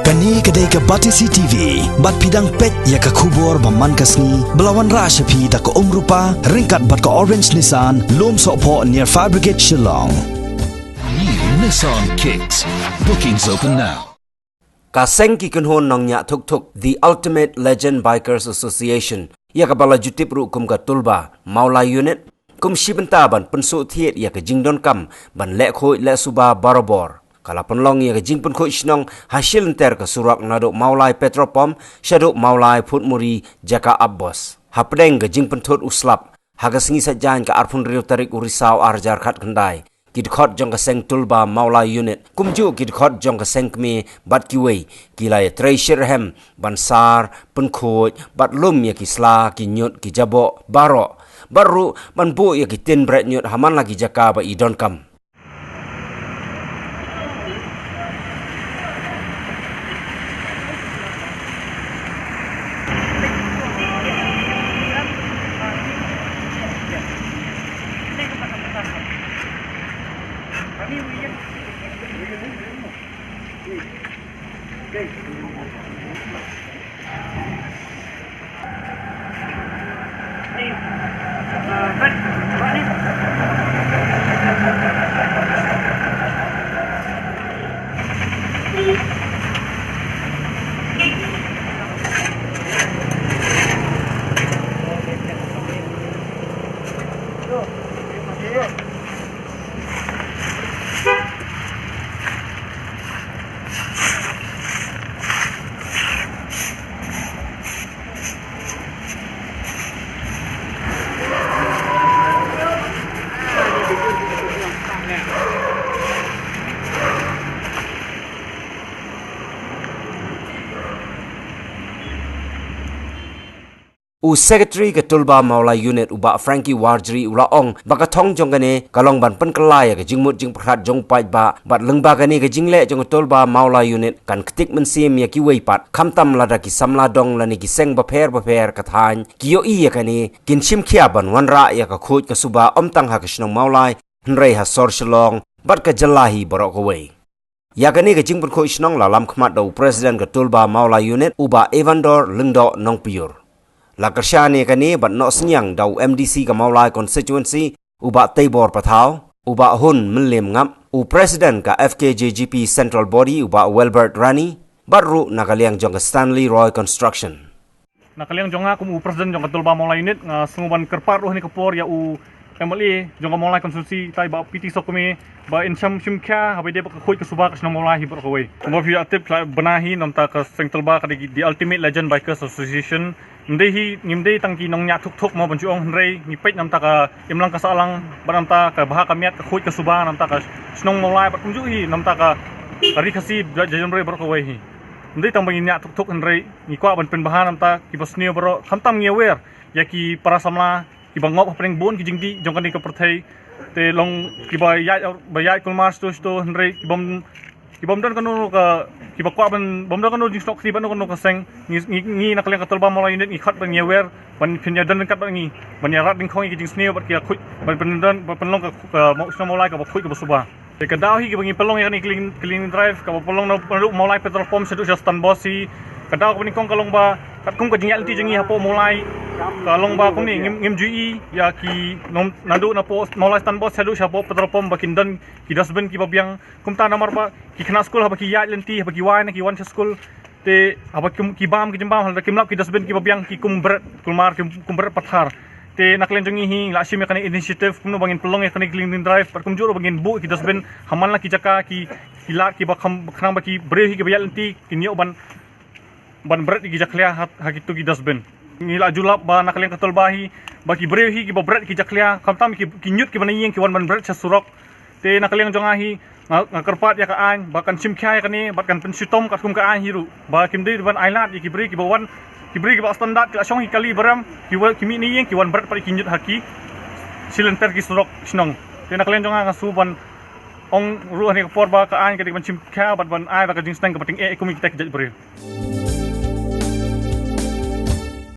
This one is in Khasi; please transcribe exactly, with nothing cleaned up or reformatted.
Kane ka dei ka Batesi T V, bad phi dang peit ïa ka khubor ba man ka sngi, ba la wanrah sha phi da ka Umrupa, ryngkat bad ka Orange Nissan, Lumsohphoh near Fire Brigade Shillong. New Nissan Kicks. Bookings open now. Ka seng ki kynhun nongñiah thuk thuk, The Ultimate Legend Bikers Association, ïa kaba la ju tip ruh kum ka Tulba Mawlai Unit, kum shi bynta ban pynsuhthied ïa ka jingdonkam ban leh khuid leh suba barabor, ka la pynlong ïa ka jingpynkhuid shnong ha shilynter ka surok naduh Mawlai Petrol Pump shaduh Mawlai Phutmuri jaka ap bos. Hapdeng ka jingpynthut u slap, ha ka sngi Saitjaiñ ka arphew hynriew tarik u Risaw ar hajar khatkhyndai, ki dkhot jong ka seng Tulba Mawlai Unit, kumjuh ki dkhot jong ka seng kmie bad kiwei, ki la ïatrei shitrhem ban sar, pynkhuid bad lum ïa ki sla, ki ñiut, ki jaboh baroh, bad ruh ban buh ïa ki tin bret ñiut ha man la ki jaka ba i donkam. U Secretary ka Tulba Mawlai Unit, u Bah Frankie Warjri, u la ong ba ka thong jong kane ka long ban pynkylla ïa ka jingmut jingpyrkhat jong u paidbah, bad lyngba kane ka jingleh jong ka Tulba Mawlai Unit kan ktik mynsiem ïa kiwei pat, khamtam lada ki samla dong lane ki seng bapher bapher ka thaiñ ki ïohi ïa kane, kin shim khia ban wanrah ïa ka khuid ka suba ym tang ha ka shnong Mawlai, hynrei ha sor Shillong bad ka jylla hi baroh kawei. Ïa kane ka jingpynkhuid shnong la lam khmat da u President ka Tulba Mawlai Unit, u Bah Evandor Lyngdoh Nongpyiur. La kyrshan ïa kane bad noh synñiang da u M D C ka Mawlai Constituency, u Bah Teibor Pathaw, u Bah Hun Mylliem Ngap, u President ka F K J G P Central Body, u Bah Welbert Rani, bad ruh na ka liang jong ka Stanley Roy Construction. Na ka liang jong nga kum u President jong ka Tulba Mawlai Unit, nga sngew ban kyrpad ruh ha kane ka por ïa u M L A jong ka Mawlai Constituency, utai Bah P T Sohkhmi, ba in shim, shim khia haba ïadei bad ka khuid ka suba ka shnong Mawlai hi baroh kawei. Kumba phi ïa tip, ka la bna hi namar ka seng Tulba ka dei The Ultimate Legend Bikers Association. Ym dei hi, ngim dei tang ki nongñiah thuk thuk mo ban shu ong, hynrei ngi peit namar ka imlang ka sahlang, bad namar ka bha ka miat, ka khuid ka suba namar ka shnong Mawlai, bad kumjuh hi namar ka Ri Khasi, jaitbynriew baroh kawei hi. Ym dei tang ba ngi ñiah thuk thuk, hynrei ngi kwah ban pynbha namar kiba sniew baroh, khamtam ngi aware ïa ki para samla kiba ngop hapdeng bun ki jingdih jong kane ka pyrthei. Te long kiba ïaid, ba ïaid kulmar shto shto, hynrei ki bym, ki bym don kano ka, kiba kwah ban, bym don kano jingsnoh kti bad kano kano ka seng. Ngi, ngi, ngi na ka liang ka Tulba Mawlai Unit ngi khot ban ïa aware, ban pynïadon ryngkat bad ngi, ban ïarat dyngkhong ïa ki jingsniew bad ki ïa khuid, ban pynïadon, ban pynlong ka, ka, ka shnong Mawlai kaba khuid kaba suba. Te ka daw hi kaba ngi pynlong ïa kane ka clean, cleaning drive, kaba pynlong na, naduh Mawlai Petrol Pump shaduh sha Stand Bus hi. Ka daw kaba nyngkong ka long ba katkum ka jingïaid lynti jong ngi hapoh Mawlai, ka long ba kumne, ngim, ngim ju ïohi ïa ki nong, naduh napoh Mawlai Stand Bus shaduh shapoh Petrol Pump ba kin don ki dustbin kiba biang. Kumta namar ba ki khynnah skul haba ki ïaid lynti, haba ki wai ne ki wan sha skul, te haba kim, ki bam ki jingbam, lada kim lap ki dustbin kiba biang, ki kum bret kulmar, ki kum bret pathar. Te na ka liang jong ngi hi la shim ïa kane initiative kumno ba ngin pynlong ïa kane cleaning drive, bad kumjuh ruh ba ngin buh ki dustbin ha man la ki jaka, ki, ki lad kiba kham, khnang ba ki briew hi kiba ïaid lynti kin ïoh ban, ban bret ïa ki jakhlia ha, ha kito ki dustbin. Ngi la ju lap ba na ka liang ka Tulba hi, ba ki briew hi kiba bret ïa ki jakhlia, khamtam ki, ki ñiut kiba na ïing ki wan ban bret sha surok. Te na ka liang jong nga hi, nga, nga kyrpad ïa ka aiñ ba kan shim khia ïa kane, bad kan pynshitom katkum ka aiñ hi ruh, ba kim dei ban ailad ïa ki briew kiba wan, ki briew kiba standard, ki la shong ki kali barim, ki wa, ki mih na ïing, ki wan bret pat ïa ki ñiut ha ki shilynter ki surok shnong. Te na ka liang jong nga nga sngew ban ong ruh ha kane ka por ba ka aiñ ka dei ban shim khia bad ban ai da ka jingsneng kaba tyngeh kum ïa kita ki jaitbynriew.